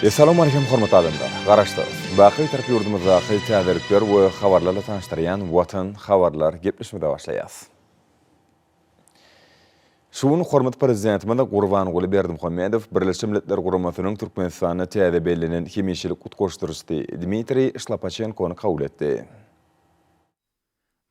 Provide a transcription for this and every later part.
Essalawmaleýkim hormatly adamlar! Garaşsyz, baky Bitarap ýurdumyzdaky täzelikler we habarlarla tanyşdyrýan Watan habarlar gepleşigimize başlaýas. Şu gün hormatly Prezidentimiz Gurbanguly Berdimuhamedow Birleşen Milletler Guramasynyň Türkmenistanda täze bellenen hemişelik utgaşdyryjysy Dmitriý Şlapaçenkony kabul etdi.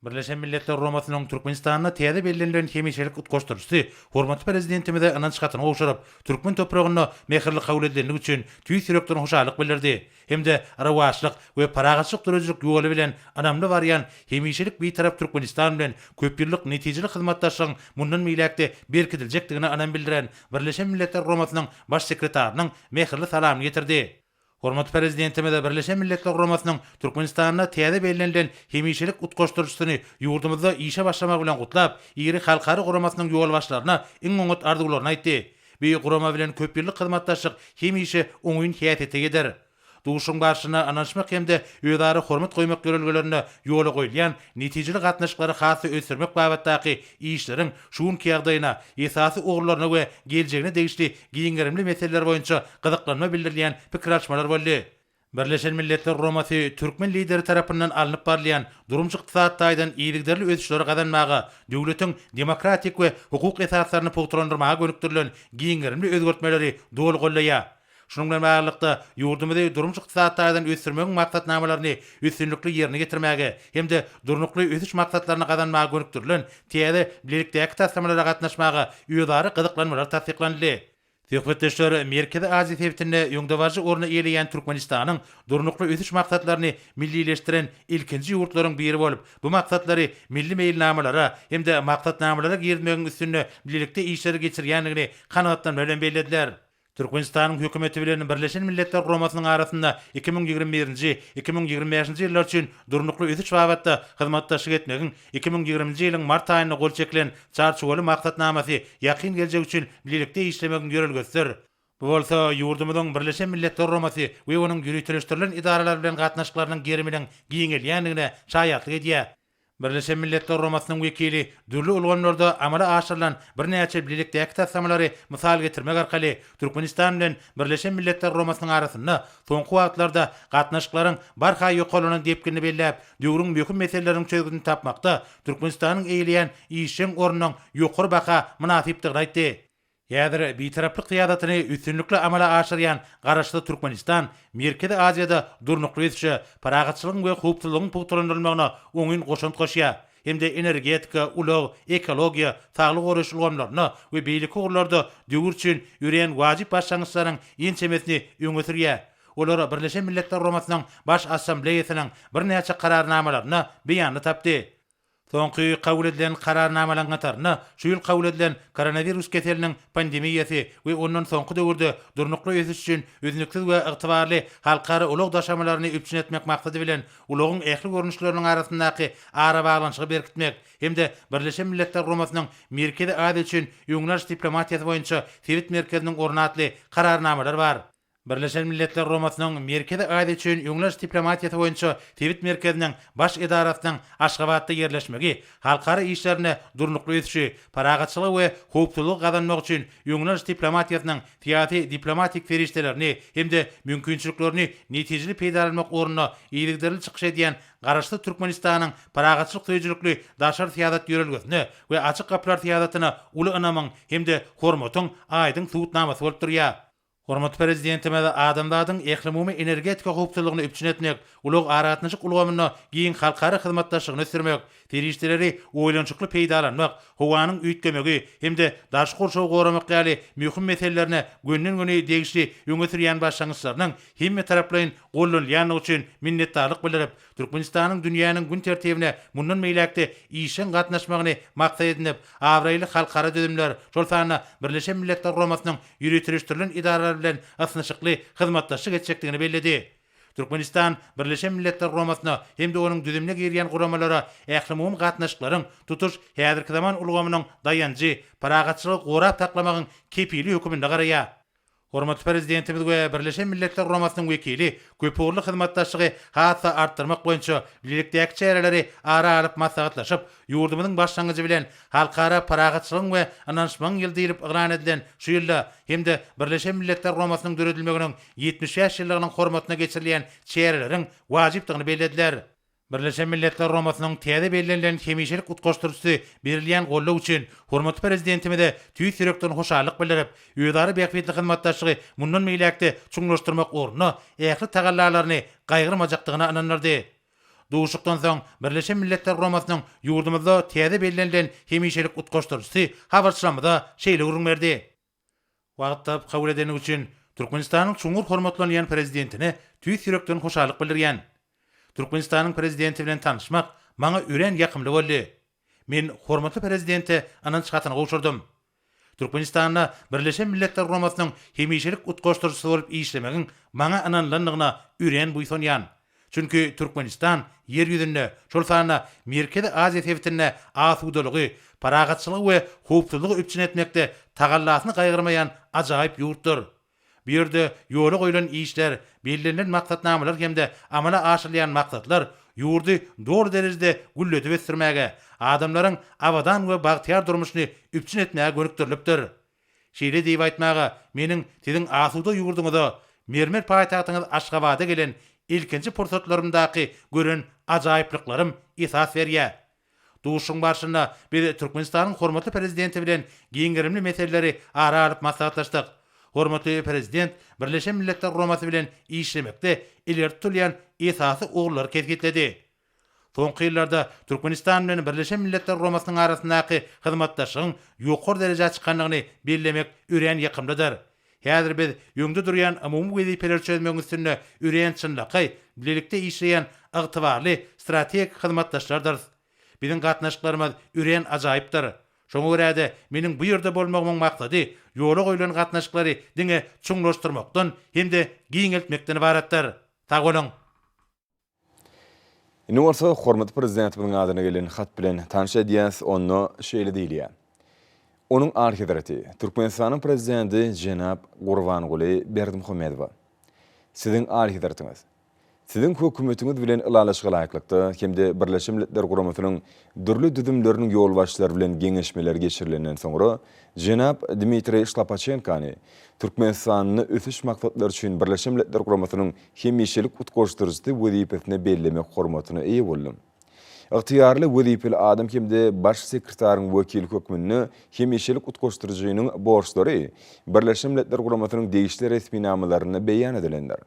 Birleşen Milletler Guramasynyň Türkmenistanda täze bellenilen hemişelik utgaşdyryjysy hormatly Prezidentimize ynanç hatyny gowşuryp, türkmen topragynda mähirli kabul edilendigi üçin tüýs ýürekden hoşallyk bildirdi hem-de rowaçlyk we parahatçylyk döredijilik ýoly bilen ynamly barýan hemişelik Bitarap Türkmenistan bilen köpýyllyk netijeli hyzmatdaşlygyň mundan beýläk-de berkidiljekdigine ynam bildiren Birleşen Milletler Guramasynyň Baş sekretarynyň mähirli salamyny ýetirdi. Hormatly Prezidentimiz Birleşen Milletler Guramasynyň Türkmenistanda täze bellenilen hemişelik utgaşdyryjysyny ýurdumyzda işe başlamagy bilen gutlap, iri halkara guramasynyň ýolbaşçylaryna iň oňat arzuwlaryny aýtdy. Bu gurama bilen köpýyllyk hyzmatdaşlyk hemişe oňyn häsiýete eýedir. Duşuşygyň barşynda ynanyşmak hem-de özara hormat goýmak ýörelgelerinde ýola goýulýan netijeli gatnaşyklary has-da ösdürmek babatdaky işleriň şu günki ýagdaýyna, esasy ugurlaryna we geljegine degişli giň gerimli meseleler boýunça gyzyklanma bildirilýän pikir alyşmalar boldy. Birleşen Milletler Guramasy türkmen Lideri tarapyndan alnyp barylýan durmuş-ykdysady taýdan yzygiderli ösüşleri gazanmaga, döwletiň demokratik we hukuk esaslaryny pugtalandyrmaga gönükdirilen giň gerimli özgertmeleri doly goldaýar. Şunuň bilen baglylykda, ýurdumyzy durmuş-ykdysady taýdan ösdürmegiň maksatnamalaryny üstünlikli ýerine ýetirmäge hem-de Durnukly ösüş maksatlaryny gazanmaga gönükdirilen täze bilelikdäki taslamalara gatnaşmaga özara gyzyklanmalar tassyklanyldy. Söhbetdeşler Merkezi Aziýa sebitinde öňdebaryjy orny eýeleýän Türkmenistanyň Durnukly ösüş maksatlaryny millileşdiren ilkinji ýurtlaryň biri bolup, bu maksatlary milli meýilnamalara hem-de maksatnamalara girizmegiň üstünde bilelikde işleri geçirýändigini kanagatlanma bilen bellediler. Türkmenistanyň Hökümeti bilen Birleşen Milletler Guramasynyň arasynda 2021-nji, 2025-nji ýyllar üçin durnukly ösüş babatda hyzmatdaşlyk etmegiň 2020-nji ýylyň mart aýynda gol çekilen Çarçuwaly maksatnamasy ýakyn geljek üçin bilelikde işlemegiň ýörelgesidir. Bu bolsa ýurdumyzyň Birleşen Milletler Guramasy we onuň ýöriteleşdirilen edaralary bilen gatnaşyklarynyň geriminiň giňelýändigine şaýatlyk edýär. Birleşen Milletler Guramasynyň wekili dürli ulgamlarda amala aşyrylan birnäçe bilelikdäki taslamalary mysal getirmek arkaly, Türkmenistan bilen Birleşen Milletler Guramasynyň arasynda soňky wagtlarda gatnaşyklaryň barha ýokarlanan depginini belläp, döwrüň möhüm meseleleriniň çözgüdini tapmakda Türkmenistanyň eýeleýän işjeň ornunyň ýokary baha mynasypdygyny aýtdy. Häzir Bitaraplyk syýasatyny üstünlikli amala aşyrýan Garaşsyz Türkmenistan Merkezi Aziýada durnukly ösüşe, parahatçylygyň we howpsuzlygyň pugtalandyrylmagyna oňyn goşant goşýar hem-de energetika, ulag, ekologiýa, saglygy goraýyş ulgamlarynda we beýleki ugurlarda döwür üçin örän wajyp başlangyçlaryň ençemesini öňe sürýär. Olar Birleşen Milletler Guramasynyň Baş Assambleýasynyň birnäçe Kararnamalarynda beýanyny tapdy. Soňky kabul edilen Kararnamalaryň hatarynda şu ýyl kabul edilen Koronawirus keseliniň pandemiýasy we ondan soňky döwürde durnukly ösüş üçin üznüksiz we ygtybarly halkara ulag daşamalaryny üpjün etmek maksady bilen ulagyň ähli görnüşleriniň arasyndaky arabaglanyşygy berkitmek hem-de Birleşen Milletler Guramasynyň Merkezi Aziýa üçin öňüni alyş diplomatiýasy boýunça sebit merkeziniň orny atly Kararnamalar bar. Birleşen Milletler Guramasynyň Merkezi Aziýa üçin öňüni alyş diplomatiýasy boýunça sebit merkeziniň baş edarasynyň Aşgabatda ýerleşmegi halkara işlerinde durnukly ösüşi, parahatçylygy we howpsuzlygy gazanmak üçin öňüni alyş diplomatiýasynyň syýasy-diplomatik serişdelerini hem-de mümkinçiliklerini netijeli peýdalanmak ugrunda yzygiderli çykyş edýän Garaşsyz Türkmenistanyň parahatçylyk söýüjilikli daşary syýasat ýörelgesine we açyk gapylar syýasatyna uly ynamyň hem-de hormatyň aýdyň subutnamasy bolup durýar. Hormatly Prezidentimiz adamzadyň ählumumy energetika howpsuzlygyny üpjün etmek, ulag-aragatnaşyk ulgamynda giň halkara hyzmatdaşlygyny ösdürmek, serişdeleri oýlanyşykly peýdalanmak, howanyň üýtgemegi hem-de daşky gurşawy goramak ýaly möhüm meselelerine gönden-göni degişli öňe sürýän başlangyçlarynyň hemmetaraplaýyn goldanylýandygy üçin minnetdarlyk bildirip, Türkmenistanyň dünýäniň gün tertibine mundan beýläk-de işjeň gatnaşmagyny maksat edinip, abraýly halkara düzümler, şol sanda Birleşen Milletler Guramasynyň ýöriteleşdirilen edaralary bilen ysnyşykly hyzmatdaşlyk etjekdigini belledi. Türkmenistan Birleşen Milletler Guramasyna hem-de onuň düzümine girýän guramalara ählumumy gatnaşyklaryň tutuş häzirki zaman ulgamynyň daýanjy, parahatçylygy gorap saklamagyň kepili höküminde garaýar. Hormatly Prezidentimiz we Birleşen Milletler Guramasynyň wekili köpugurly hyzmatdaşlygy has-da artdyrmak boýunça bilelikdäki çäreleri ara alyp maslahatlaşyp, ýurdumyzyň başlangyjy bilen Halkara parahatçylygyň we ynanyşmagyň ýyly diýlip yglan edilen şu ýylda hem-de Birleşen Milletler Guramasynyň döredilmeginiň 75 ýyllygynyň hormatyna geçirilýän çäreleriň wajypdygyny bellediler. Birleşen Milletler Guramasynyň täze bellenilen hemişelik utgaşdyryjysy berilýän goldaw üçin hormatly Prezidentimize tüýs ýürekden hoşallyk bildirip, özara bähbitli hyzmatdaşlygy mundan beýläk-de çuňlaşdyrmak ugrunda ähli tagallalaryny gaýgyrmajakdygyna ynandyrdy. Duşuşykdan soň Birleşen Milletler Guramasynyň ýurdumyzda täze bellenilen hemişelik utgaşdyryjysy habarçylarymyza şeýle gürrüň berdi. Wagt tapyp kabul edendigi üçin Türkmenistanyň çuňňur hormatlanylýan Prezidentine tüýs ýürekden hoşallyk bildirýän. Türkmenistanyň Prezidenti bilen tanyşmak maňa örän ýakymly boldy. Men hormatly Prezidente ynanç hatyny gowşurdym. Türkmenistanda Birleşen Milletler Guramasynyň hemişelik utgaşdyryjysy bolup işlemegiň maňa ynanylandygyna örän buýsanýan. Çünki Türkmenistan Ýer ýüzünde, şol sanda Merkezi Aziýa sebitinde asudalygy, parahatçylygy we howpsuzlygy üpjün etmekde tagallasyny gaýgyrmaýan ajaýyp ýurtdur. Bu ýerde ýola goýlan işler, bellenilen maksatnamalar hem-de amala aşyrylýan maksatlar ýurdy doly derejede gülledip ösdürmäge, adamlaryň abadan we bagtyýar durmuşyny üpjün etmäge gönükdirilipdir. Şeýle diýip aýtmaga meniň siziň asuda ýurduňyza, mermer paýtagtyňyz Aşgabada gelen ilkinji pursatlarymdaky gören ajaýyplyklarym esas berýär. Duşuşygyň barşynda biz Türkmenistanyň hormatly Prezidenti bilen giň gerimli meseleleri ara alyp maslahatlaşdyk. Hormatly Prezident Birleşen Milletler Guramasy bilen işlemekde ileri tutulýan esasy ugurlary kesgitledi. Soňky ýyllarda Türkmenistan bilen Birleşen Milletler Guramasynyň arasyndaky hyzmatdaşlygyň ýokary derejä çykandygyny bellemek örän ýakymlydyr. Häzir biz öňde durýan umumy wezipeleri çözmegiň üstünde örän çynlakaý, bilelikde işleýän ygtybarly strategik hyzmatdaşlardyrys. Biziň gatnaşyklarymyz örän ajaýypdyr. Şoňa görä-de, meniň bu ýerde bolmagymyň maksady ýola goýlan gatnaşyklary diňe çuňlaşdyrmakdan hem-de giňeltmekden ybaratdyr. Sag boluň! Indi bolsa hormatly Prezidentimiziň adyna gelen hat bilen tanyş edýäs, onda şeýle diýilýär, Onuň Alyhezreti, Türkmenistanyň Prezidenti jenap Gurbanguly Berdimuhamedowa! Siziň Alyhezretiňiz! Siziň Hökümetiňiz bilen ylalaşyga laýyklykda hem-de Birleşen Milletler Guramasynyň dürli düzümleriniň ýolbaşçylary bilen geňeşmeler geçirilenden soňra, jenap Dmitriý Şlapaçenkony Türkmenistanda ösüş maksatlary üçin Birleşen Milletler Guramasynyň hemişelik utgaşdyryjysy wezipesine bellemek hormatyna eýe boldum. Ygtyýarly wezipeli adam hem-de Baş sekretaryň wekili hökmünde hemişelik utgaşdyryjynyň borçlary Birleşen Milletler Guramasynyň degişli resminamalarynda beýan edilendir.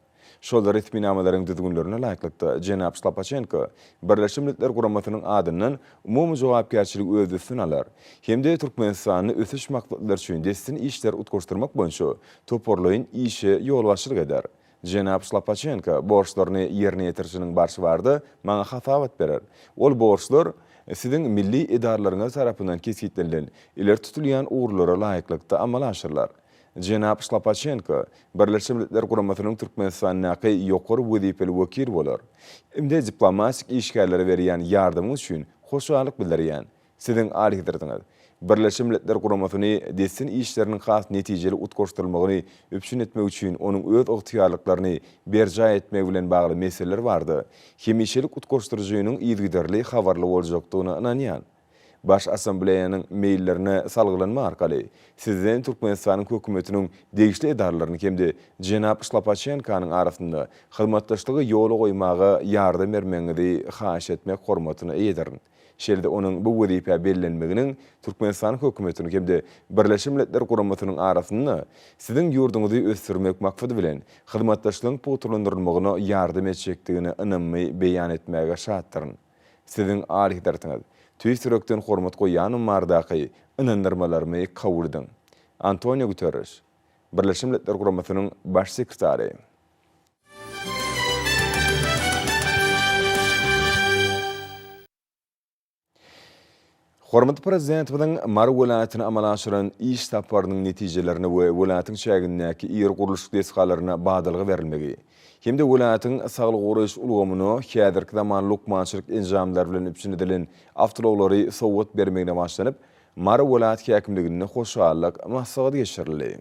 Şol resminamalaryň düzgünlerine laýyklykda, jenap Şlapaçenko Birleşen Milletler Guramasynyň adyndan umumy jogapkärçiligi öz üstüne alar hem-de Türkmenistanda ösüş maksatlary üçin dessin işleri utgaşdyrmak boýunça toparlaýyn işe ýolbaşçylyk eder. Jenap Şlapaçenko borçlaryny ýerine ýetirişiniň barşy barada maňa hasabat berer. Ol borçlar Siziň milli edaralaryňyz tarapyndan kesgitlenilen ileri tutulýan ugurlara laýyklykda amala aşyrylar. Jenap Şlapaçenko Birleşen Milletler Guramasynyň Türkmenistandaky ýokary wezipeli wekili bolar. Hem-de diplomatik işgärlere berýän ýardamyňyz üçin hoşallyk bildirýän. Siziň Alyhezretiňiz, Birleşen Milletler Guramasyny dessin işleriniň has netijeli utgaşdyrylmagyny üpjün etmek üçin onuň öz ygtyýarlyklaryny berjaý etmegi bilen bagly meseleler barada hemişelik utgaşdyryjynyň yzygiderli habarly boljakdygyna ynanýan. Baş Assambleýanyň meýillerine salgylanma arkaly Sizden Türkmenistanyň Hökümetiniň degişli edaralaryny hem-de jenap Şlapaçenkonyň arasynda hyzmatdaşlygy ýola goýmaga ýardam bermegiňizi haýyş etmek hormatyna eýedirin. Şeýle-de onuň bu wezipä bellenmeginiň Türkmenistanyň Hökümetiniň hem-de Birleşen Milletler Guramasynyň arasynda Siziň ýurduňyzy ösdürmek maksady bilen hyzmatdaşlygyň pugtalandyrylmagyna ýardam etjekdigine ynamymy beýan etmäge şatdyryn. Siziň Alyhezretiňiz, tüýs ýürekden hormat goýýanym baradaky ynandyrmalarymy kabul ediň. Antonio Guterreş, Birleşen Milletler Guramasynyň Baş sekretary. Hormatly Prezidentimiziň Mary welaýatyna amala aşyran iş saparynyň netijelerine we welaýatyň çägindäki iri gurluşyk desgalaryna badalga berilmegi hem-de welaýatyň saglygy goraýyş ulgamyna häzirki zaman lukmançylyk enjamlary bilen üpjün edilen awtoulaglary sowgat bermegine başlanyp, Mary welaýat häkimliginde hoşallyk maslahaty geçirildi.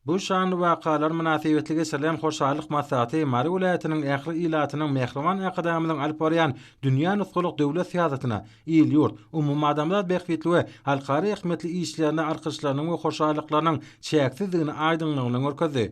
Bu şanly wakalar mynasybetli geçirilen hoşallyk maslahaty Mary welaýatynyň ähli ilatynyň mähriban Arkadagymyzyň alyp barýan dünýä nusgalyk döwlet syýasatyna, il-ýurt, umumadamzat bähbitli we halkara ähmiýetli işlerine alkyşlarynyň we hoşallyklarynyň çäksizdigini aýdyňlygy bilen görkezdi.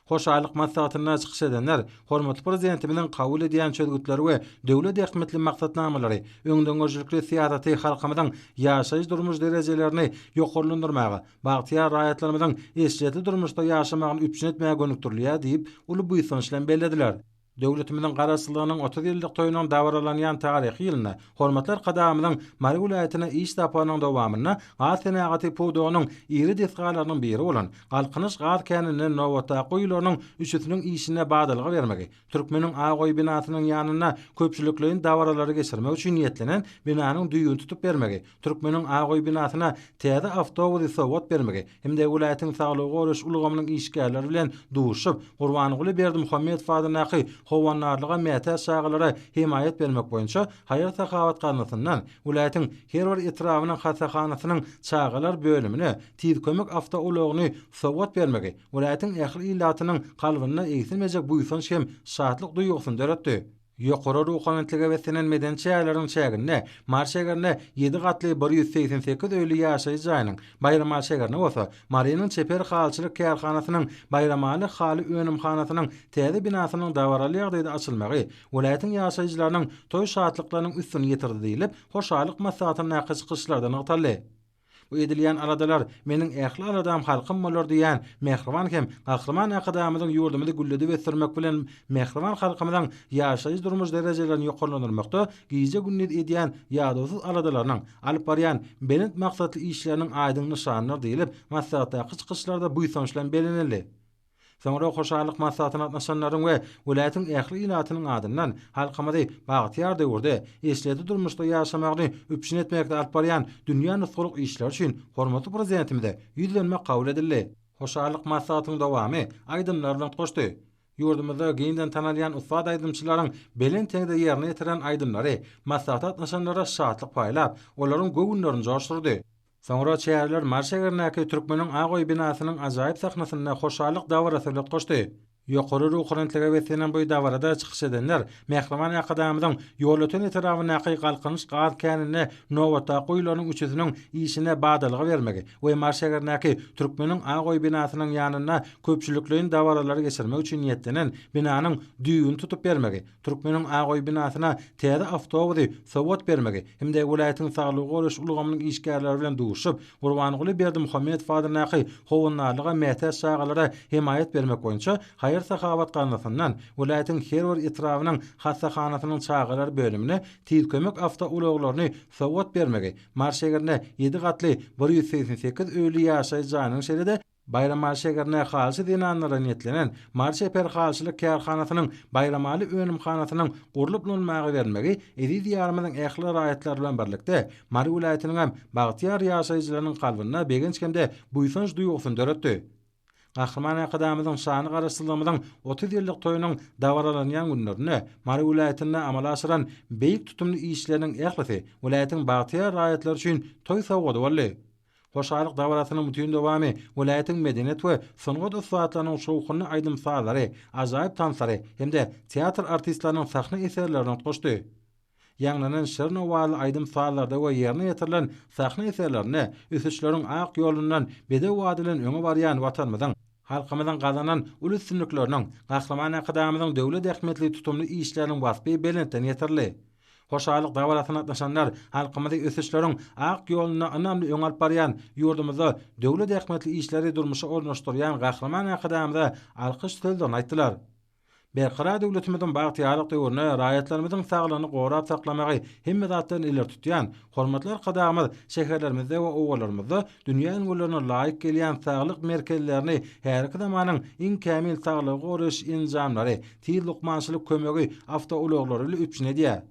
Hoşallyk maslahatynda çykyş edenler hormatly Prezidentimiziň kabul edýän çözgütleri we döwlet ähmiýetli maksatnamalary, öňdengörüjilikli syýasaty halkymyzyň ýaşaýyş-durmuş derejelerini ýokarlandyrmaga, bagtyýar raýatlarymyzyň eşretli durmuşda ýaşamagyny üpjün etmäge gönükdirilýär diýip, uly buýsanç bilen bellediler. Döwletimiziň Garaşsyzlygynyň 30 ýyllyk toýunyň dabaralanýan taryhy ýylynda hormatly Arkadagymyzyň Mary welaýatyna iş saparynyň dowamynda gaz senagaty pudagynyň iri desgalarynyň biri bolan Galkynyş gaz käninde nobatdaky guýularynyň üçüsiniň işine badalga bermegi, Türkmeniň Ak öýi binasynyň ýanynda köpçülikleýin dabaralary geçirmek üçin niýetlenen binanyň düýbüni tutup bermegi, Türkmeniň Ak öýi binasyna täze awtobusy sowgat bermegi hem-de welaýatyň saglygy goraýyş ulgamynyň işgärleri bilen duşuşyp, Gurbanguly Berdimuhamedow adyndaky Howandarlyga mätäç çagalara hemaýat bermek boýunça haýyr-sahawat gaznasyndan welaýatyň her bir etrabynyň hassahanasynyň çagalar bölümine Tiz kömek awtoulagyny sowgat bermegi welaýatyň ähli ilatynyň kalbynda egsilmejek buýsanç hem şatlyk duýgusyny döretdi. Ýokary ruhubelentlige beslenen medeni çäreleriň çäginde Mary şägerinde ýedi gatly 188 öýli ýaşaýyş jaýynyň, Baýramaly şägerinde bolsa Marynyň çeper halyçylyk kärhanasynyň Baýramaly haly önümhanasynyň täze binasynyň dabaraly ýagdaýda açylmagy welaýatyň ýaşaýjylarynyň toý şatlyklarynyň üstüni ýetirdi diýlip, hoşallyk maslahatyndaky çykyşlarda nygtaldy. Bu edilýän aladalar meniň ähli aladam halkym bolar diýýän mähriban hem Gahryman Arkadagymyzyň ýurdumyzy gülledip ösdürmek bilen mähriban halkymyzyň ýaşaýyş-durmuş derejelerini ýokarlandyrmakda gije-gündiz edýän ýadawsyz aladalarynyň, alyp barýan belent maksatly işleriniň aýdyň nyşanydyr diýlip, maslahatdaky çykyşlarda buýsanç bilen bellenildi. Soňra hoşallyk maslahatyna gatnaşanlaryň we welaýatyň ähli ilatynyň adyndan halkymyzy bagtyýar döwürde, eşretli durmuşda ýaşamagyny üpjün etmekde alyp barýan dünýä nusgalyk işleri üçin hormatly Prezidentimize ýüzlenme kabul edildi. Hoşallyk maslahatyň dowamy aýdymlar bilen utgaşdy. Ýurdumyzda giňden tanalýan ussat aýdymçylaryň belent heňde ýerine ýetiren aýdymlary maslahata gatnaşanlara şatlyk paýlap, olaryň göwünlerini joşdurdy. Soňra çäreler Mary şägerindäki Türkmeniň Ak öýi binasynyň ajaýyp sahnasynda hoşallyk dabarasy bilen utgaşdy. Ýokary ruhubelentlige beslenen bu dabarada çykyş edenler mähriban Arkadagymyzyň Ýolöten etrabyndaky Galkynyş gaz käninde nobatdaky guýularyň üçüsiniň işine badalga bermegi we Mary şägerindäki Türkmeniň Ak öýi binasynyň ýanynda köpçülikleýin dabaralary geçirmek üçin niýetlenen binanyň düýbüni tutup bermegi Türkmeniň Ak öýi binasyna täze awtobusy sowgat bermegi hem-de welaýatyň saglygy goraýyş ulgamynyň işgärleri bilen duşuşyp, Gurbanguly Berdimuhamedow adyndaky Howandarlyga mätäç çagalara hemaýat bermek boýunça haýyr-sahawat gaznasyndan welaýatyň her bir etrabynyň hassahanasynyň çagalar bölümine Tiz kömek awtoulaglaryny sowgat bermegi, Mary şägerinde ýedi gatly 188 öýli ýaşaýyş jaýynyň şeýle-de Baýramaly şägerinde halyçy zenanlara niýetlenen Mary çeper halyçylyk kärhanasynyň Baýramaly önümhanasynyň gurlup ulanmaga berilmegi eziz Diýarymyzyň ähli raýatlary bilen birlikde, Mary welaýatynyň hem bagtyýar ýaşaýjylarynyň kalbynda begenç hem-de buýsanç duýgusyny döretdi. Gahryman Arkadagymyzyň şanly Garaşsyzlygymyzyň 30 ýyllyk toýunyň dabaralanýan günlerinde Mary welaýatynda amala aşyran beýik tutumly işleriniň ählisi welaýatyň bagtyýar raýatlary üçin toý sowgady boldy. Hoşallyk dabarasynyň bütin dowamy welaýatyň medeniýet we sungat ussatlarynyň şowhunly aýdym-sazlary, ajaýyp tanslary hem-de teatr artistleriniň sahna eserlerine utgaşdy. Ýaňlanan şirin owazly aýdym-sazlarda we ýerine ýetirilen sahna eserlerinde ösüşleriň ak ýolundan bedew ady bilen öňe barýan Watanymyzyň, halkymyzyň gazanan uly üstünlikleriniň, Gahryman Arkadagymyzyň döwlet ähmiýetli tutumly işleriniň waspy belentden ýetirildi. Hoşallyk dabarasyna gatnaşanlar halkymyzy ösüşleriň ak ýolunda ynamly öňe alyp barýan, ýurdumyzda döwlet ähmiýetli işleri durmuşa ornaşdyrýan Gahryman Arkadagymyza alkyş sözlerini aýtdylar. Berkarar döwletimiziň bagtyýarlyk döwründe raýatlarymyzyň saglygyny gorap saklamagy hemme zatdan ileri tutýan hormatly Arkadagymyz şäherlerimizde we obalarymyzda dünýä ülňülerine laýyk gelýän saglyk merkezlerini häzirki zamanyň iň kämil saglygy goraýyş enjamlary, tiz lukmançylyk kömegi awtoulaglary bilen üpjün edýär.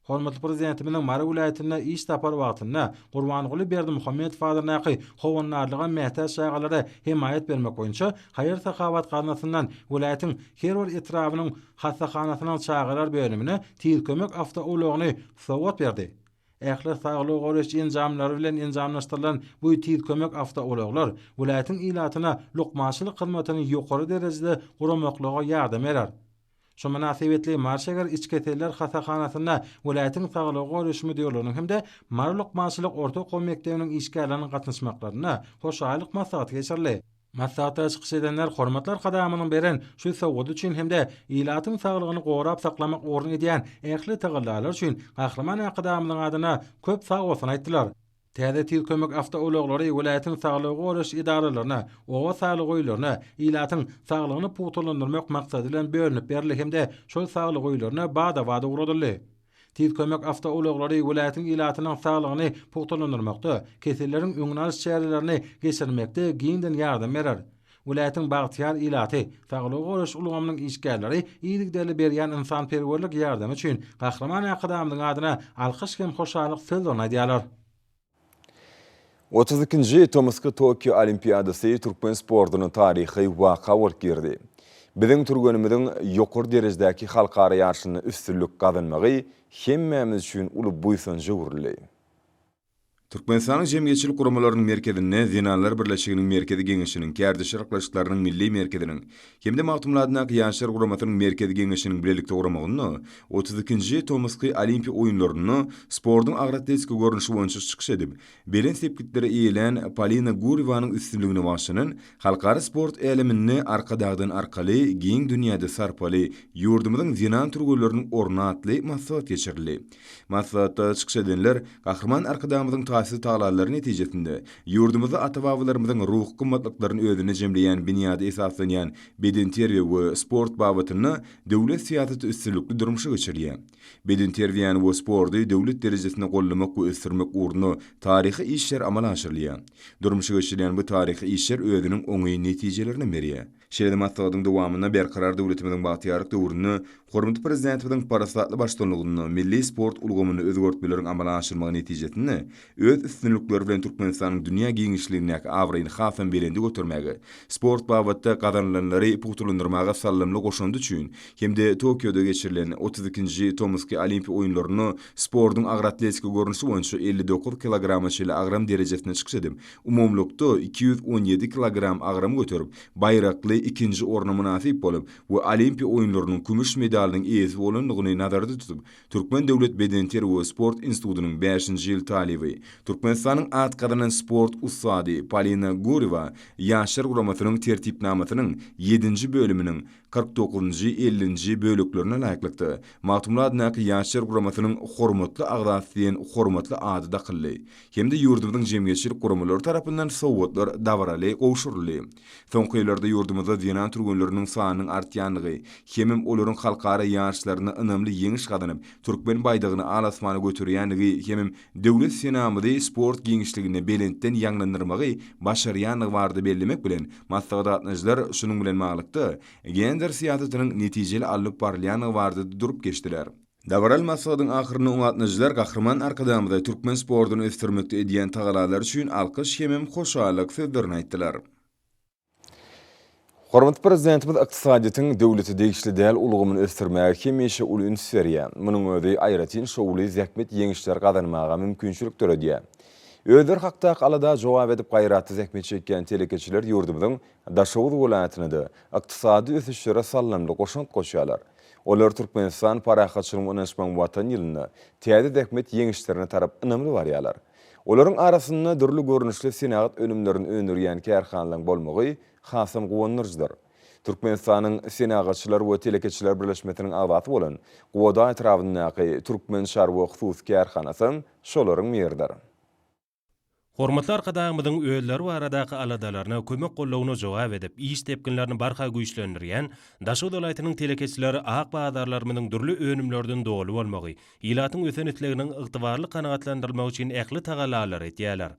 Hormatly Prezidentimiziň Mary welaýatynda iş sapary wagtynda Gurbanguly Berdimuhamedow adyndaky Howandarlyga mätäç çagalara hemaýat bermek boýunça haýyr-sahawat gaznasyndan welaýatyň her bir etrabynyň hassahanasynyň çagalar bölümine Tiz kömek awtoulagyny sowgat berdi. Ähli saglygy goraýyş enjamlary bilen enjamlaşdyrylan bu tiz kömek awtoulaglar welaýatyň ilatyna lukmançylyk hyzmatyny ýokary derejede guramaklyga ýardam berer. Şu mynasybetli Mary şäher iç keseller hassahanasynda welaýatyň saglygy goraýyş müdirliginiň hem-de Mary lukmançylyk orta okuw mekdebiniň işgärleriniň gatnaşmaklarynda hoşaýlyk maslahaty geçirildi. Maslahatda çykyş edenler hormatly Arkadagymyzyň beren şu sowgady üçin hem-de ilatyň saglygyny gorap saklamak ugrunda edýän ähli tagallalary üçin Gahryman Arkadagymyzyň adyna köp sagbolsun aýtdylar. Täze tiz kömek awtoulaglary welaýatyň saglygy goraýyş edaralaryna, oba saglyk öýlerine ilatyň saglygyny pugtalandyrmak maksady bilen bölünip berildi hem-de şol saglyk öýlerine bada-bat ugradyldy. Tiz kömek awtoulaglary welaýatyň ilatynyň saglygyny pugtalandyrmakda, keselleriň öňüni alyş çärelerini geçirmekde giňden ýardam berer. Welaýatyň bagtyýar ilaty, saglygy goraýyş ulgamynyň işgärleri yzygiderli berýän ynsanperwerlik ýardamy üçin Gahryman Arkadagymyzyň adyna alkyş hem hoşallyk sözlerini aýdýarlar. 32-nji tomusky Tokio Olimpiadasy türkmen sportunyň taryhy waka bolup girdi. Biziň türgenimiziň ýokary derejedäki halkara ýaryşynda üstünlik gazanmagy hemmämiz üçin uly buýsanja öwrüldi. Türkmenistanyň Jemgyýetçilik guramalarynyň merkezinde Zenanlar birleşiginiň Merkezi Geňeşiniň, Kärdeşler arkalaşyklarynyň Milli merkeziniň hem-de Magtymguly adyndaky Ýaşlar guramasynyň Merkezi Geňeşiniň bilelikde guramagynda 32-nji tomusky Olimpiýa oýunlarynda sportuň agyr atletika görnüşi boýunça çykyş edip, belent sepgitleri eýelän Polina Gurýewanyň üstünligine bagyşlanan Halkara sport äleminde Arkadagdan arkaly, giň dünýäde sarpaly ýurdumyzyň zenan türgenleriniň orny atly maslahat geçirildi. Maslahatda çykyş edenler Gahryman Arkadagymyzyň taýsyz tagallalary netijesinde, ýurdumyzda ata-babalarymyzyň ruhy gymmatlyklaryny özünde jemleýän binýada esaslanýan bedenterbiýe we sport babatynda döwlet syýasaty üstünlikli durmuşa geçirilýär. Bedenterbiýäni we sporty döwlet derejesinde goldamak we ösdürmek ugrunda taryhy işler amala aşyrylýar. Durmuşa geçirilýän bu taryhy işler özüniň oňyn netijelerini berýär. Şeýle-de maslahatyň dowamynda Berkarar döwletimiziň bagtyýarlyk döwründe hormatly Prezidentimiziň parasatly baştutanlygynda milli sport ulgamynda özgertmeleriň amala aşyrylmagy netijesinde öz üstünlikleri bilen Türkmenistanyň dünýä giňişligindäki abraýyny hasam belende götermäge, sport babatda gazanylanlary pugtalandyrmaga saldamly goşandy üçin hem-de Tokioda geçirilen 32-nji tomusky Olimpiýa oýunlarynda sportuň agyr atletika görnüşi boýunça 59 kilograma çenli agram derejesinde çykyş edip, Umumylykda, 217 kilogram agram göterip, baýrakly ikinji orna mynasyp bolup we Olimpiýa oýunlarynyň kümüş medalynyň eýesi bolandygyny nazarda tutup, Türkmen döwlet bedenterbiýe we sport institutynyň bäşinji ýyl talyby, Türkmenistanyň at gazanan sport ussady Polina Gurýewa Ýaşlar guramasynyň Tertipnamasynyň ýedinji bölüminiň 49-njy, ellinji böleklerine laýyklykda, Magtymguly adyndaky Ýaşlar guramasynyň Hormatly agzasy diýen hormatly ady dakyldy. Hem-de ýurdumyzyň jemgyýetçilik guramalary tarapyndan sowgatlar dabaraly gowşuryldy. Soňky ýyllarda ýurdumyzda zenan türgenleriniň sanynyň artýandygy hemem olaryň halkara ýaryşlarynda ynamly ýeňiş gazanyp, türkmen baýdagyny al-asmana göterýändigi hemem Döwlet senamyzy sport giňişliginde belentden ýaňlandyrmagy başarýandygy barada bellemek bilen, maslahata gatnaşyjylar şunuň bilen baglylykda, gender syýasatynyň netijeli alnyp barylýandygy barada-da durup geçdiler. Dabaraly maslahatyň ahyrynda oňa gatnaşyjylar Gahryman Arkadagymyza türkmen sportuny ösdürmekde edýän tagalalary üçin alkyş hemem hoşallyk sözlerini aýtdylar. Hormatly Prezidentimiz ykdysadyýetiň döwlete degişli däl ulgamyny ösdürmäge hemişe uly üns berýär. Munuň özi aýratyn şowly zähmet ýeňişleri gazanmaga mümkinçilik döredýär. Özleri hakdaky alada jogap edip gaýratly zähmet çekýän telekeçiler ýurdumyzyň Daşoguz welaýatynda-da ykdysady ösüşlere saldamly goşant goşýarlar. Olar Türkmenistan parahatçylygyň we ynanyşmagyň Watany ýylynda täze zähmet ýeňişlerine tarap ynamly barýarlar. Olaryň arasynda dürli görnüşli senagat önümlerini öndürýän kärhanalaryň bolmagy hasam guwandyryjydyr. Türkmenistanyň Senagatçylar we telekeçiler birleşmesiniň agzasy bolan Guwada etrabyndaky Türkmen çarwa hususy kärhanasam şolaryň biridir. Hormatly Arkadagymyzyň özleri baradaky aladalaryna, kömek-goldawyna jogap edip, iş depginlerini barha güýçlendirýän Daşoguz welaýatynyň telekeçileri ak bazarlarymyzyň dürli önümlerden doly bolmagy, ilatyň ösen isleginiň ygtybarly kanagatlandyrylmagy üçin ähli tagallalary edýärler.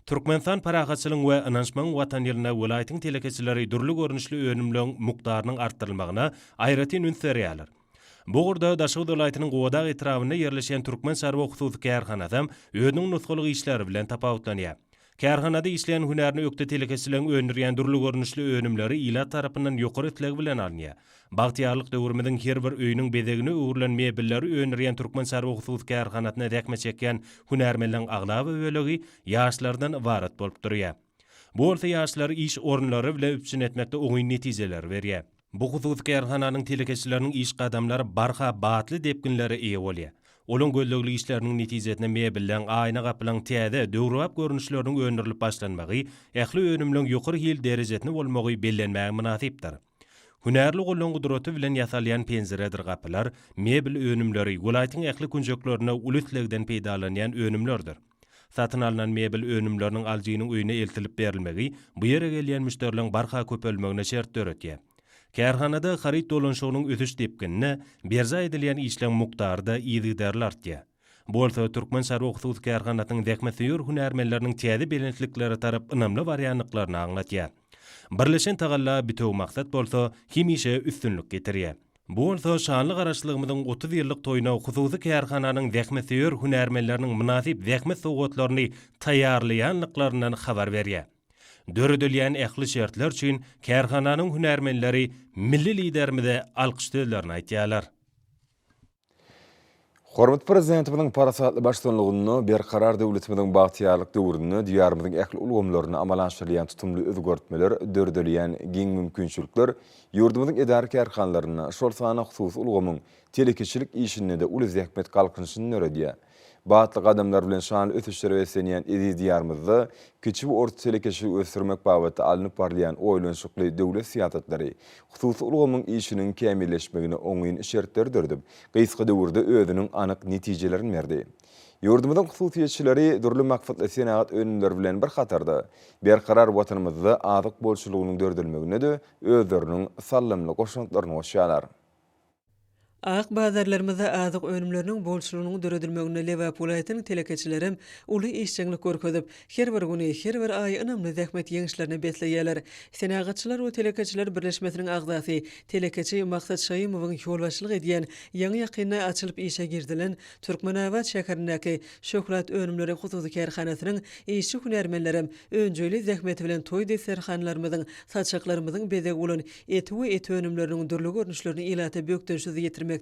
Türkmenistan parahatçylygyň we ynanyşmagyň Watany ýylynda welaýatyň telekeçileri dürli görnüşli önümleň mukdarynyň artdyrylmagyna aýratyn üns berýärler. Bu ugurda Daşoguz welaýatynyň Gubadag etrabynda ýerleşýän Türkmen çarwa hususy kärhanasam özüniň nusgalyk işleri bilen tapawutlanýar. Kärhanada işleýän hünärine ökde telekeçileriň öndürýän dürli görnüşli önümleri ilat tarapyndan ýokary isleg bilen alynýar. Bagtyýarlyk döwrümiziň her bir öýüniň bezegine öwrülen mebelleri öndürýän Türkmen çarwa hususy kärhanasynda zähmet çekýän hünärmenleriň aglaba bölegi ýaşlardan ybarat bolup durýar. Bu bolsa ýaşlary iş orunlary bilen üpjün etmekde oňyn netijeleri berýär. Bu hususy kärhananyň telekeçileriniň iş gadamlary barha batly depginlere eýe bolýar. Olaň gözlegli işleriniň netijesinde mebelleň, aýna gapylaň täze, döwrebap görnüşleriniň öndürilip başlanmagy, ähli önümleň ýokary hil derejesinde bolmagy bellenmäge mynasypdyr. Hünärli gollaň gudraty bilen ýasalýan penjiredir gapylar, mebel önümleri welaýatyň ähli künjeklerinde uly islegden peýdalanýan önümlerdir. Satyn alnan mebel önümleriniň alyjynyň öýüne eltilip berilmegi bu ýere gelýän müşderileriň barha köpelmegine şert döretýär. Kärhanada haryt dolanyşygynyň ösüş depginine berjaý edilýän işleň mukdary-da yzygiderli artýar. Bu bolsa Türkmen çarwa hususy kärhanasynyň zähmetsöýer hünärmenleriniň täze belentliklere tarap ynamly barýandyklaryny aňladýar. Birleşen tagalla, bitewi maksat bolsa hemişe üstünlik getirýär. Bu bolsa şanly Garaşsyzlygymyzyň 30 ýyllyk toýuna hususy kärhananyň zähmetsöýer hünärmenleriniň mynasyp zähmet sowgatlaryny taýýarlaýandyklaryndan habar berýär. Döredilýän ähli şertler üçin kärhananyň hünärmenleri milli Liderimize alkyş sözlerini aýtýarlar. Hormatly Prezidentimiziň parasatly baştutanlygynda Berkarar döwletimiziň bagtyýarlyk döwründe Diýarymyzyň ähli ulgamlarynda amala aşyrylýan tutumly özgertmeler, döredilýän giň mümkinçilikler ýurdumyzyň edara-kärhanalarynda, şol sanda hususy ulgamyň telekeçilik işinde-de uly zähmet galkynyşyny döredýär. Batly gadamlar bilen şanly ösüşlere beslenýän eziz Diýarymyzda kiçi we orta telekeçiligi ösdürmek babatda alnyp barylýan oýlanyşykly döwlet syýasatlary hususy ulgamyň işiniň kämilleşmegine oňyn şertleri döredip, gysga döwürde özüniň anyk netijelerini berdi. Ýurdumyzyň hususyýetçileri dürli maksatly senagat önümleri bilen bir hatarda, berkarar Watanymyzda azyk bolçulygynyň döredilmegine-de özleriniň saldamly goşantlaryny goşýarlar. Ak bazarlarymyzda azyk önümleriniň bolçulygynyň döredilmeginde Lebap welaýatynyň telekeçilerem uly işjeňlik görkezip, her bir güni, her bir aýy ynamly zähmet ýeňişlerine besleýärler. Senagatçylar we telekeçiler birleşmesiniň agzasy, telekeçi Maksat Şaýymowyň ýolbaşçylyk edýän, ýaňy-ýakynda açylyp işe girizilen Türkmenabat şäherindäki Şöhrat önümleri hususy kärhanasynyň işçi-hünärmenlerem önjeýli zähmeti bilen toý desterhanlarymyzyň, saçaklarymyzyň bezegi bolan eti we et önümleriniň dürli görnüşlerini ilata bökdençsiz ýetirmekde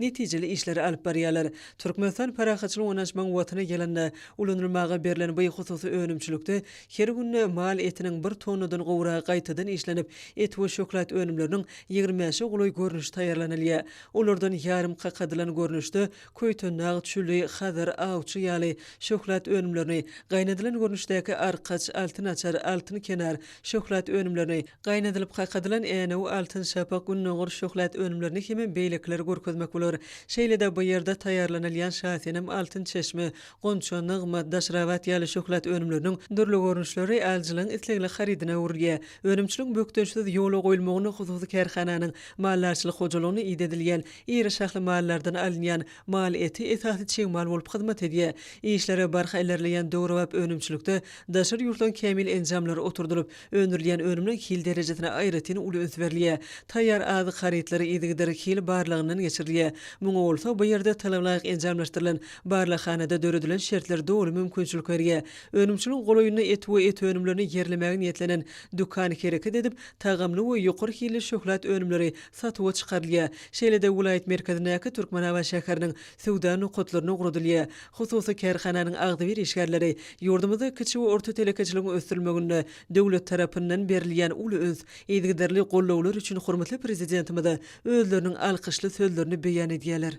netijeli işleri alyp barýarlar. Türkmenistan parahatçylygyň ynanyşmagyň Watany ýylynda ulanylmaga berlen bu hususy önümçilikde her günde mal etiniň bir tonnadan gowragy gaýtadan işlenip, et we şöhlat önümleriniň 25-e golaý görnüşi taýýarlanylýar. Olardan ýarym kakadylan görnüşde Köýtendag, Çüli, Hazar, Awçy ýaly şöhlat önümlerini, gaýnadylan görnüşdäki Arkaç, Altyn açar, Altyn kenar şöhlat önümlerini, gaýnadylyp kakadylan Änew, Altyn şapak, Gündogar şöhlat önümlerini hemem beýlekileri görkezmek bolar. Şeýle-de bu ýerde taýýarlanylýan Şasenem, Altyn çeşme, Gonça, Nygmat, Daşrabat ýaly şöhlat önümleriniň dürli görnüşleri alyjylaryň islegli harydyna öwrülýär. Önümçiligiň bökdençsiz ýola goýulmagyna hususy kärhananyň maldarçylyk hojalygynda idedilýän Iri şahly mallardan alynýan mal eti esasy çig mal bolup hyzmat edýär. Işleri barha ilerleýän döwrebap önümçilikde daşary ýurtlaryň kämil enjamlary oturdylyp, öndürilýän önümleň hil derejesine aýratyn uly üns berilýär. Taýýar azyk harytlary yzygider hil barlagyndan geçirilýär. Muňa bolsa bu ýerde talabalaýyk enjamlaşdyrylan barlaghanada döredilen şertler doly mümkinçilik berýär. Önümçiligiň golaýynda et we et önümlerini ýerlemäge niýetlenen dükan hereket edip, tagamly we ýokary hilli şöhlat önümleri satuwa çykarylýar. Şeýle-de welaýat merkezindäki Türkmenabat şäheriniň söwda nokatlaryna ugradylýar. Hususy kärhananyň agzybir işgärleri ýurdumyzda kiçi we orta telekeçiligiň ösdürilmeginde döwlet tarapyndan berilýän uly üns, yzygiderli gollawlar üçin hormatly Prezidentimize özleriniň alkyşly sözlerini beýan edýärler.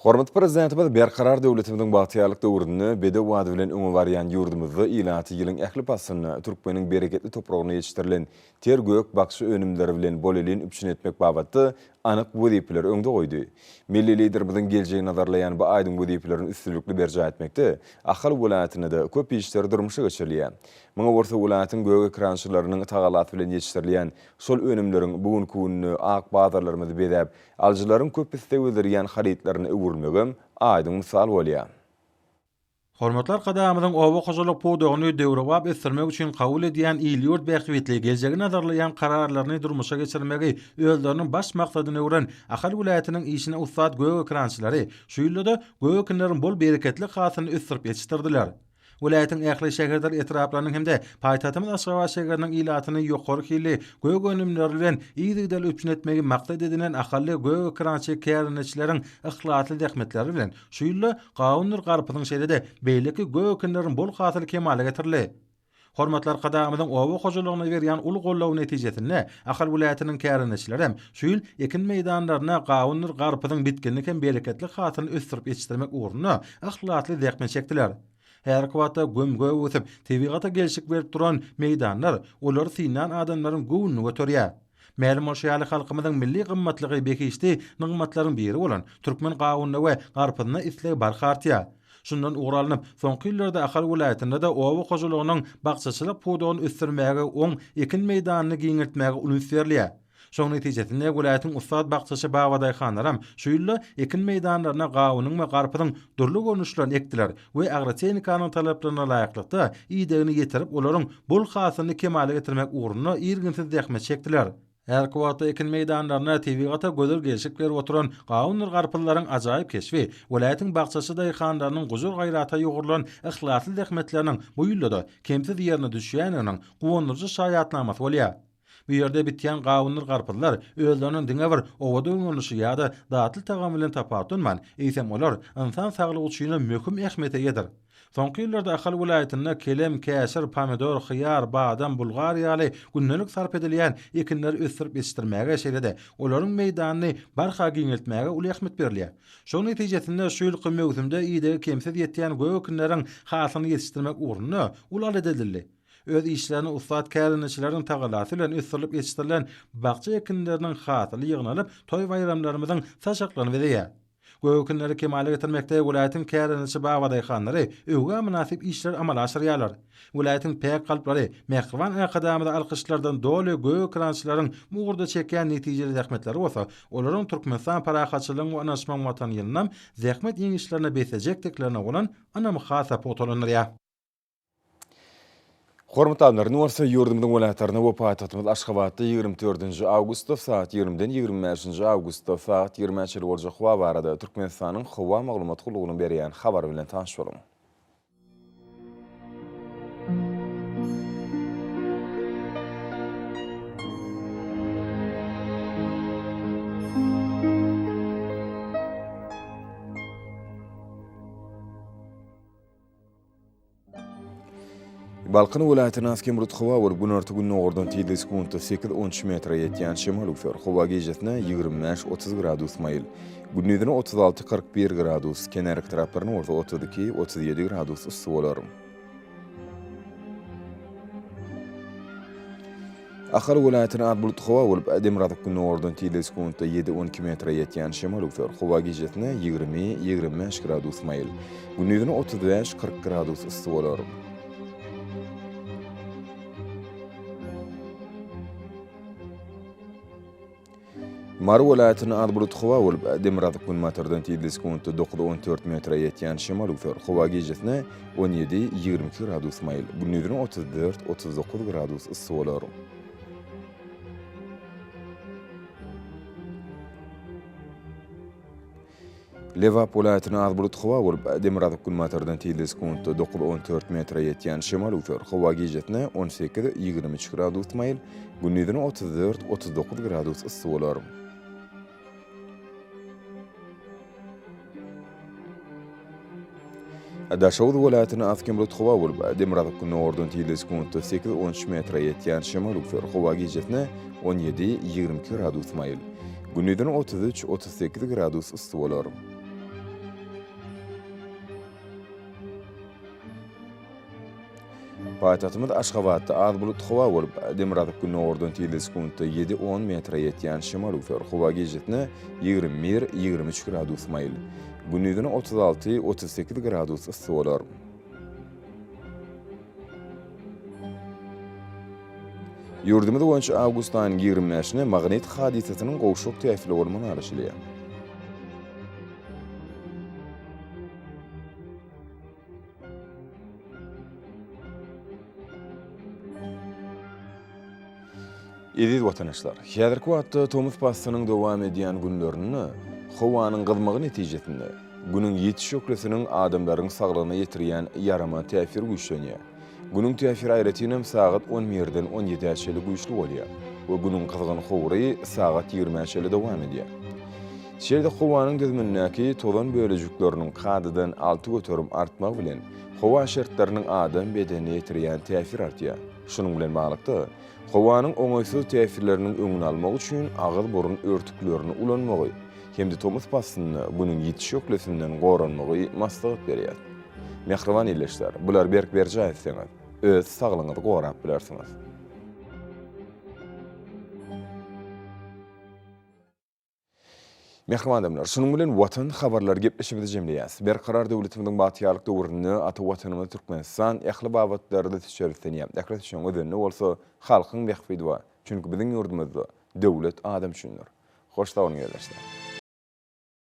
Hormatly Prezidentimiz Berkarar döwletimiziň bagtyýarlyk döwründe bedew bady bilen öňe barýan ýurdumyzda ilaty ýylyň ähli paslynda türkmeniň bereketli topragynda ýetişdirilen ter gök-bakja önümleri bilen bolelin üpjün etmek babatda anyk wezipeleri öňde goýdy. Milli Liderimiziň geljegi nazarlaýan bu aýdyň wezipelerini üstünlikli berjaý etmekde Ahal welaýatynda-da köp işler durmuşa geçirilýär. Muňa bolsa welaýatyň gök ekrançylarynyň tagallasy bilen ýetişdirilýän şol önümleriň bu günki günde ak bazarlarymyzy bezäp, Alyjylaryň köp isleg bildirýän harytlaryna öwrülmegem aýdyň mysal bolýar. Hormatly Arkadagymyzyň oba hojalyk pudagyny döwrebap ösdürmek üçin kabul edýän il-ýurt bähbitli, geljegi nazarlaýan kararlaryny durmuşa geçirmegi özleriniň baş maksadyna öwren Ahal welaýatynyň işine ussat gök ekrançylary şu ýylda-da gök ekinleriň bol bereketli hasylyny ösdürip ýetişdirdiler. Welaýatyň ähli şäherdir etraplarynyň hem-de paýtagtymyz Aşgabat şäheriniň ilatyny ýokary hilli gök önümleri bilen yzygiderli üpjün etmegi maksat edinen ahally gök ekerançy kärendeçileriň yhlasly zähmetleri bilen şu ýylda gawundyr garpyzyň şeýle-de beýleki gök ekinleriň bol hasyly kemala getirildi. Hormatly Arkadagymyzyň oba hojalygyna berýän uly goldawy netijesinde Ahal welaýatynyň kärendeçileri hem şu ýyl ekin meýdanlarynda gawundyr garpyzyň bitginli hem bereketli hasylyny ösdürip ýetişdirmek ugrunda yhlasly zähmet çekdiler. Häzirki wagtda göm-gök ösüp, tebigata gelşik berip duran meýdanlar olary synlan adamlaryň göwnüni göterýär. Mälim bolşy ýaly, halkymyzyň milli gymmatlygy behişdi nygmatlaryň biri bolan türkmen gawunyna we garpyzyna isleg barha artýar. Şundan ugur alnyp, soňky ýyllarda Ahal welaýatynda-da oba hojalygynyň bakjaçylyk pudagyny ösdürmäge, oň ekin meýdanyny giňeltmäge uly üns berilýär. Şoň netijesinde, welaýatyň ussat bakjaçy babadaýhanlaram şu ýylda ekin meýdanlaryna gawunyň we garpyzyň dürli görnüşlerini ekdiler we agrotehnikanyň talaplaryna laýyklykda idegini ýetirip, olaryň bol hasylyny kemala getirmek ugrunda irginsiz zähmet çekdiler. Häzirki wagtda ekin meýdanlarynda tebigata gözel gelşik berip oturan gawundyr garpyzlaryň ajaýyp keşbi welaýatyň bakjaçy daýhanlarynyň gujur-gaýrata ýugrulan yhlasly zähmetleriniň bu ýylda-da kemsiz ýerine düşýändiginiň guwandyryjy şaýatnamasy bolýar. Bu ýerde bitýän gawundyr garpyzlar özleriniň diňe bir owadan görnüşi ýa-da datly tagamy bilen tapawutlanman, eýsem olar ynsan saglygy üçinem möhüm ähmiýete eýedir. Soňky ýyllarda Ahal welaýatynda kelem, käşir, pomidor, hyýar, badam, bulgar ýaly gündelik sarp edilýän ekinleri ösdürip ýetişdirmäge, şeýle-de olaryň meýdanyny barha giňeltmäge uly ähmiýet berilýär. Şonuň netijesinde şu ýylky möwsümde idegi kemsiz ýetýän gök ekinleriň hasylyny ýetişdirmek ugrunda uly alada edildi. Öz işlerine ussat kärendeçileriň tagallasy bilen ösdürilip ýetişdirilen bakja ekinleriniň hasyly ýygnalyp, toý-baýramlarymyzyň saçaklaryny bezeýär. Gök ekinleri kemala getirmekde welaýatyň kärendeçi babadaýhanlary öwgä mynasyp işleri amala aşyrýarlar. Welaýatyň päk kalplary, mähriban Arkadagymyzy alkyşlardan doly gök ekerançylaryň bu ugurda çekýän netijeli zähmetleri bolsa, olaryň Türkmenistan parahatçylygyň we ynanyşmagyň Watany ýylynam zähmet ýeňişlerine beslejekdiklerine bolan ynamy has-da pugtalandyrýar. Hormatly alymlar, indi bolsa ýurdumyzyň welaýatlarynda we paýtagtymyz Aşgabatda 24-nji awgustda sagat 20-den 25-nji awgustda sagat 20-ä çenli boljak howa barada Türkmenistanyň Howa maglumat gullugynyň berýän habary bilen tanyş boluň. Balkan welaýatynda az-kem bulut howa bolup, günorta-gündogardan tizligi sekuntda sekiz-on üç metre ýetýän şemal öwser. Howa gijesine 25-30 gradus maýyl, gündizine 36-41 gradus, kenarki taraplarynda bolsa 32-37 gradus yssy bolar. Ahal welaýatynda az bulutly howa bolup, demirgazyk-gündogardan tizligi sekuntda ýedi-on iki metre ýetýän şemal öwser. Howa gijesine 20, 25 gradus maýyl, gündizine 35, 40 gradus yssy bolar. Mary welaýatynda az bulutly howa bolup, demirgazyk-günbatardan tizligi sekuntda dokuz-on dört metre ýetýän şemal öwser. Howa gijesine 17, 22 gradus maýyl, gündizine 34, 39 gradus yssy bolar. Lebap welaýatynda az bulutly howa bolup, demirgazyk-günbatardan tizligi sekuntda dokuz-on dört metre ýetýän şemal öwser. Howa gijesine 18, 23 gradus maýyl, gündizine 34, 39 gradus yssy bolar. Daşoguz welaýatynda az-kem bulutly howa bolup, demirgazyk-gündogardan tizligi sekuntda sekiz-on üç metre ýetýän şemal öwser. Howa gijesine 17, 22 gradus maýyl, gündizine 33, 38 gradus yssy bolar. Paýtagtymyz Aşgabatda az bulutly howa bolup, demirgazyk-gündogardan tizligi sekuntda ýedi-on metre ýetýän şemal öwser. Howa gijesine 21, 23 gradus maýyl, gündizine 36, 38 gradus yssy bolar. Ýurdumyz boýunça awgust aýynyň 25-ine magnit hadysasynyň gowşak täsirli bolmagyna garaşylýar. Eziz watandaşlar, häzirki wagtda tomus paslynyň dowam edýän günlerinde howanyň gyzmagy netijesinde. Günüň ýiti şöhlesiniň adamlaryň saglygyna ýetirýän ýaramaz täsiri güýçlenýär. Günüň täsiri aýratynam sagat on birden on ýedä çenli güýçli bolýar we günüň gyzgyn howry sagat ýigrimä çenli dowam edýär. Şeýle-de howanyň düzümindäki tozan bölejikleriniň kadadan 6% artmagy bilen howa şertleriniň adam bedenine ýetirýän täsiri artýar. Şunuň bilen baglylykda, howanyň oňaýsyz täsirleriniň öňüni almak üçin agyz-burun örtüklerini ulanmagy hem-de tomus paslynda Günüň ýiti şöhlesinden goranmagy maslahat berýär. Mähriban ildeşler, bulary berk berjaý etseňiz, öz saglygyňyzy gorap bilersiňiz. Mähriban adamlar, şunuň bilen Watan habarlary gepleşigimizi jemleýäs. Berkarar döwletimiziň bagtyýarlyk döwründe ata Watanymyz Türkmenistan ähli babatlarda ösüşe beslenýär. Ähli ösüşiň özeninde bolsa halkyň bähbidi bar. Çünki biziň ýurdumyzda döwlet adam üçindir. Hoş sag boluň ildeşler.